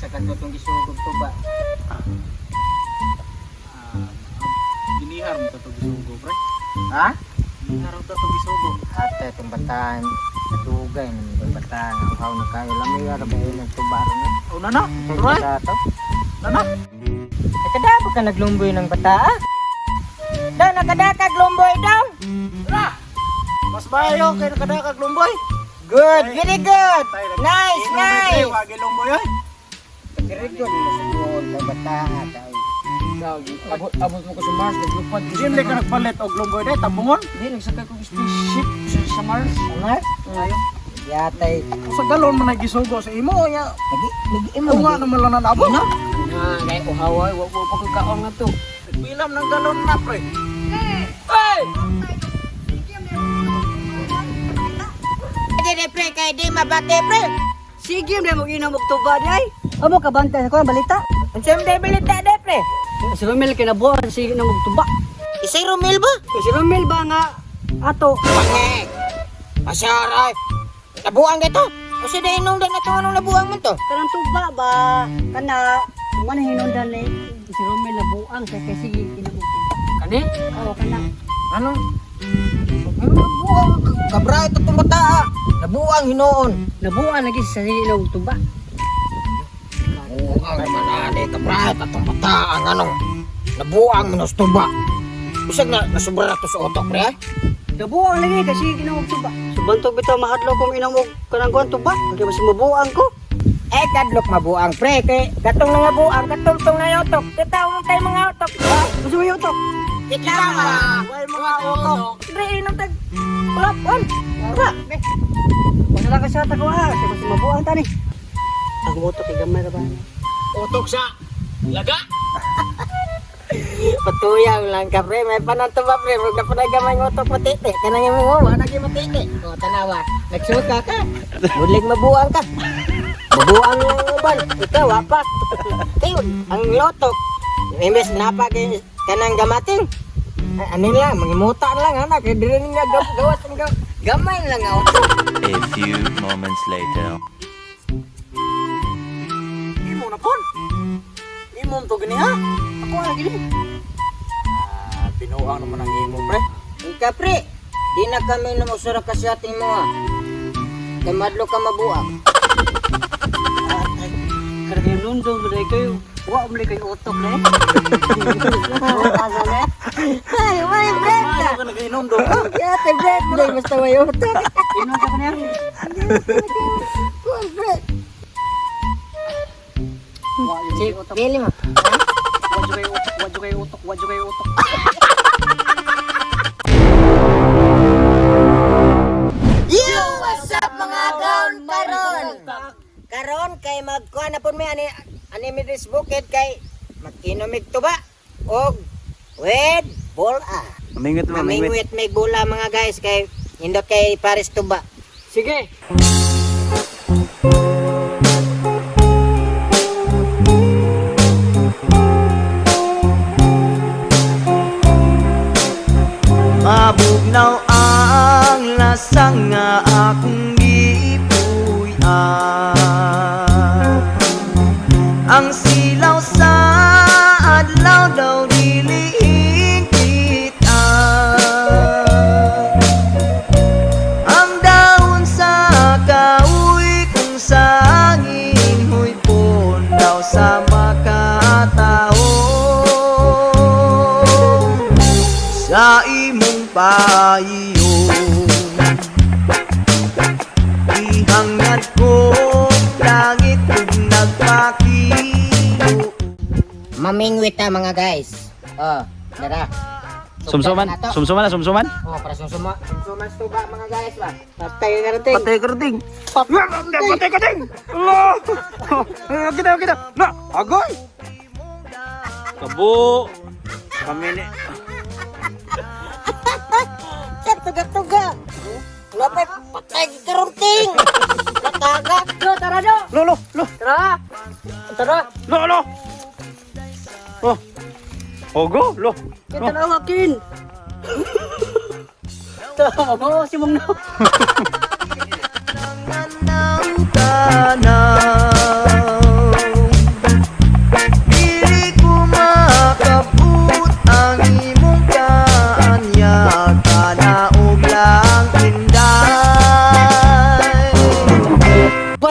Sa kanto tong gisugog tuba. Ah, ginihar mo to gisugo, pre. Ha? Ginihar mo to gisugo. Ate, itong bataan. Nadugay naman itong bataan. Uhaw na kayo. Lamig ara ba yun ang tuba ron eh? Oh, nana. Ito Pre. to. Nana. Nakadaba ka naglumboy ng bata ah? Daw, nakadakag lumboy daw! Ra. Mas bayo kay nakadakag lumboy. Good, very good! Nice, nice! Wagi lumboy oy. Very good. Nasubuon kay bata ah. Kay. Abot, abot mo ko sa Mars, naglupad ko Di man ka nagpalit og lumboy day tambungon. Hindi, nagsakay ko spaceship sa Mars. Ano? Ayo. Yatay. Sa galon man nagisugo sa imo nya. Lagi, lagi imo. Tunga naman lang na abot. Na, kay uhawa, wa wa pa ko kaon nga to. Pilam ng galon na, pre. Di pre, kay di mabate pre. Sige, mo mag-inom og tuba di ay. Amo ka bantay sa kuang balita. Unsa man day balita day pre? Si Romel kay nabuan sige inom og tuba. Isay Romel ba? Si Romel ba nga ato? Pange. Pasyaray. Nabuang gato. Usa day nung day natong anong nabuang man to? Kanang tuba ba kana man hinundan ni si Romel nabuang kay kay sige inom og tuba. Kani? Oo kana. Ano? Ano nabuang? Kabra ito itong bata ah. Nabuang hinoon. Nabuang lagi sa sige inom og tuba. Nabuang naman ani. Kabra ito itong bata ang anong nabuang minus tuba. Usag na nasubra na to sa utok pre ah. Nabuang lagi kay sige inom og tuba. Subantog bitaw mahadlok kong inom og kanang kuang tuba. Kay mas mabuang ko. Eh kadlok mabuang pre kay katong nangabuang katong tong nayotok. Kita mo tayo mga utok. Ha? Gusto mo yung utok? Kita ma. Way mga utok. Pre inom tag kulapon. Ba? Wala ka sa tako ha. Kay mas mabuang tani. Ang utok kay gamay ra ba? Utok sa laga. Patuyang lang ka pre, may pananto ba pre, huwag na pa gamay ng utok matiti. Kanang yung mga wala gyud matiti. O tanawa, nagsuka ka. Bulig mabuang ka. Mabuang ang uban, ikaw apa. Kayo, ang lotok. Imbes napa kay kanang gamating. Ay, ano lang, mangimuta lang anak, kay diri niya gawas ang gamay lang ang utok. A few moments later. Imo na pon. Imo to gini ha. Ako lagi ni. Ah, binuang naman ang imo, pre. Ika pre, di na kami namusura kasi ating mga. Kay madlo ka mabuang. Atay. Kada kayo nundong mo kayo. Wa mo kayo utok na eh. Wa na. Ay, may break Ano ka nagainom do? Ya, te break mo. Basta may utok. Inom sa kanya. Wa jud kayo utok. Pili mo. Wa jud kayo utok. Wa jud kayo utok. Wa jud kayo utok. Yo, what's up mga kaon karon? Karon kay magkuha na pud mi ani ani mi this bukid kay mag-inomig tuba og with bola. Mamingwit. Mamingwit may bola mga guys kay indot kay Paris tuba. Sige. Mabugnaw ang lasang nga akong gipuy-an. Ang silaw sa adlaw daw dili hingkitan. Ang daon sa kahoy kung sangin huypon daw sa makatao sa imong payo. Ihangad ko langit ug nagpakilo. Mamingwit ta mga guys. Oh, dara. Sumsuman, sumsuman na, sumsuman. Oh, para sumsuma, sumsuman sa tuba mga guys ba. Patay ka rating. Patay ka ding. Patay ka ding. Allah. Kita kita. Na, agoy. Kabo. Kami ni. Sir, tuga-tuga. Lapay, patay ka runting. Nataga. Do tara do. Lo lo lo. Tara. Tara. Lo lo. Oh. Ogo, lo. Kita na akin. Tara mo si mong no. Ng tanaw.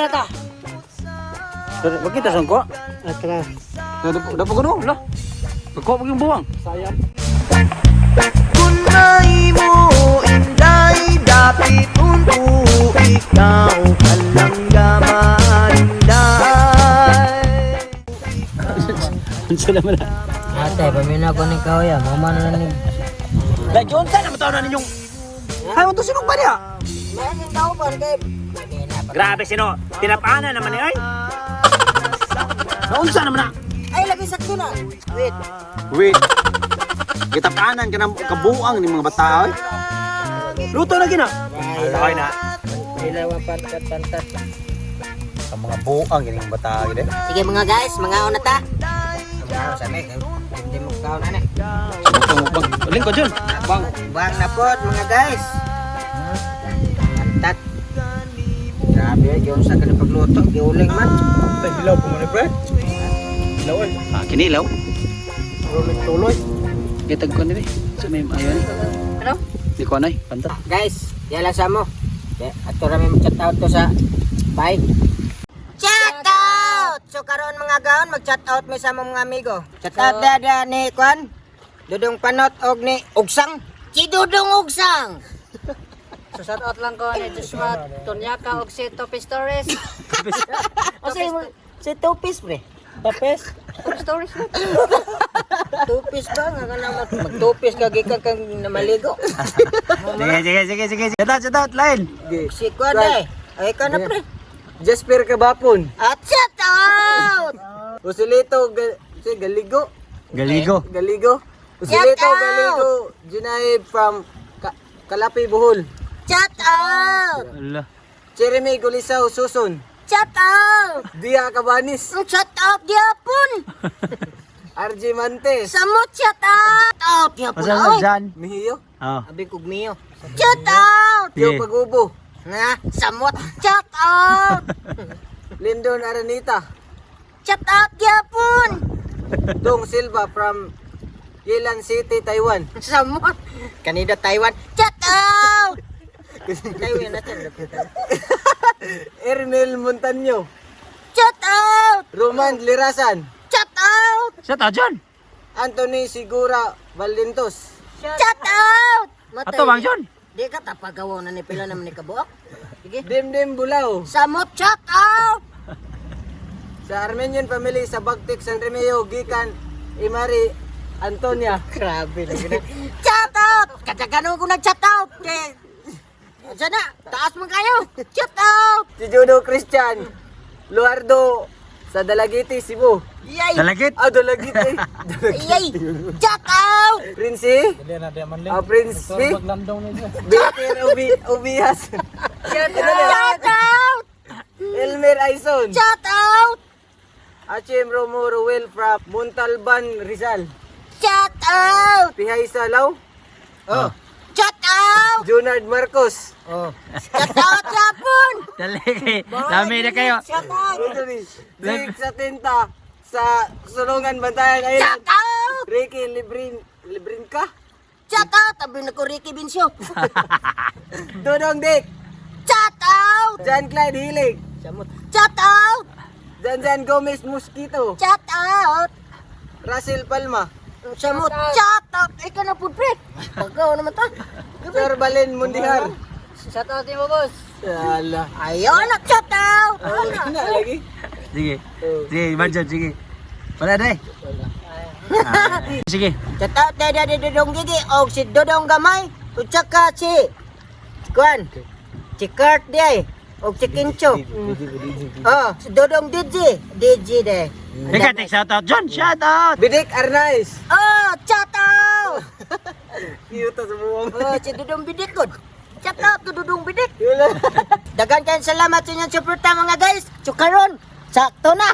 na ta. Bakit ta ko? Atra. Dapat ko no, lah. Pagkuha mo yung buwang. Kung may mo inday dapit unto ikaw kalanggaman inday. Unsa naman na? Ate, paminaw ko ni Kauya. Mama na lang ni... La Jonsa na mataw na ninyong. Ay, mo to sinog ba niya? Meron tao pa, kay... Grabe sino, tinapana naman ni ay. Naunsa naman na? Ay, lagi sakto na. Wait. Wait. Gitapanan ka ng kabuang ni mga bata ay. Luto na gina. Alay na. Ilaw ang pantat pantat. Sa mga buang gining bata gid. Sige mga guys, mga una ta. Mga sa may, hindi mo kaon na. Uling ko John. Bang, bang na pod mga guys. Pantat. Grabe, giyon sa kanang pagluto, giuling man. Hilaw po man pre. Hilaw ay. Ah, kinilaw. Rolling tuloy. Gitag ko nila. Sa may ayon. Ano? Di ko anay, pantat. Guys, yala sa mo. Ato rami mo chat out to sa bye. Chat out! So karon mga gaon, mag-chat out mi sa among mga amigo. Chat out da ni Kwan. Dudong Panot og ni Ugsang. Si Dudong Ugsang. So shout out lang ko ni Joshua Tonyaka og si Topi Stories. O si si Tupis pre. Topes? Topi Stories na. Tupis ba nga kana magtupis ka gikan kang namaligo. Sige, sige, sige, sige. Shout out, shout out, line. Si Kwan eh. Ay ka na pre. Jasper Kabapon, At chat out! Usilito si Galigo, Galigo. Galigo. Shout Usilito out! Galigo, Junaib from Kalapi Bohol. Chat out! Ala. Jeremy Gulisaw Susun, Chat out! Dia Cabanis, Ang chat out gyapon. RJ Mantes, Samot chat out! Out gyapon. Masa sa Oy. John? Mihiyo, Oh. Abi kog miyo. Chat out! Tio Sige. Pagubo, Na, samot chat out! Lindon Aranita, Chat out gyapon. Dong Silva from Yilan City, Taiwan. Samot. Kanida Taiwan. Chat out! Taiwan na chat. Ernel Montaño, Chat out! Roman Lirasan, Chat out! Shout out, John. Anthony Sigura Valentos, Chat out! Ato bang John? Di ka tapagawa na ni pila naman ni kabuok. Sige. Dimdim Bulao, Samot chat out! sa Armenian family sa Bagtik San Remeo, Gikan, Imari, Antonia. Grabe lagi na. Chat out! Kadagano ko nag-chat out. Kay Diyan na, taas mo kayo. Chat out! Si Judo Christian, Luardo sa Dalagiti, Cebu. Yay! Dalagit. Ah, Dalagiti. Yay! Chat out! Prince? Ah, Prince P? Peter Obias. Chat out! Elmer Aison. Chat out! Achim Romo Ruel from Montalban, Rizal. Chat out! Pihay Salaw. Oh. Chat out! Junard Marcos. Oh. Chat out yapon! Dali. Dami na kayo. Chat out! Jake Satinta sa Sulungan Bantayan Chat Island. out! Ricky Librin Librinka. Chat out! Abi na ko Ricky Bincio. Dodong Dick. Chat out! John Clyde Hilig. Samot. Chat out! Janjan Gomez Mosquito. Chat out! Russell Palma. Samot. Chat out! Ikaw na po, pre. Pagkaw naman ta. Sir Balen Mundihar. Shout out mo boss. Ala. Ayaw na, chat out! Na lagi. Sige. Sige, Ivan John, sige. Wala na eh. Ah, sige. Chat out tayo dari Dodong Gigi o si Dodong Gamay o tsaka si Kuan. Si Kurt di ay o si Kincho. Oh, si Dodong DJ. DJ de. Ika, take shout out, John. Shout out. Bidik Arnaiz. Oh, chat out! Cute sa buwang. Oh, si Dodong Bidik god. Chat out to Dodong Bidik. Dagan kayong salamat sa inyong suporta mga guys. Tsukaron, sakto na.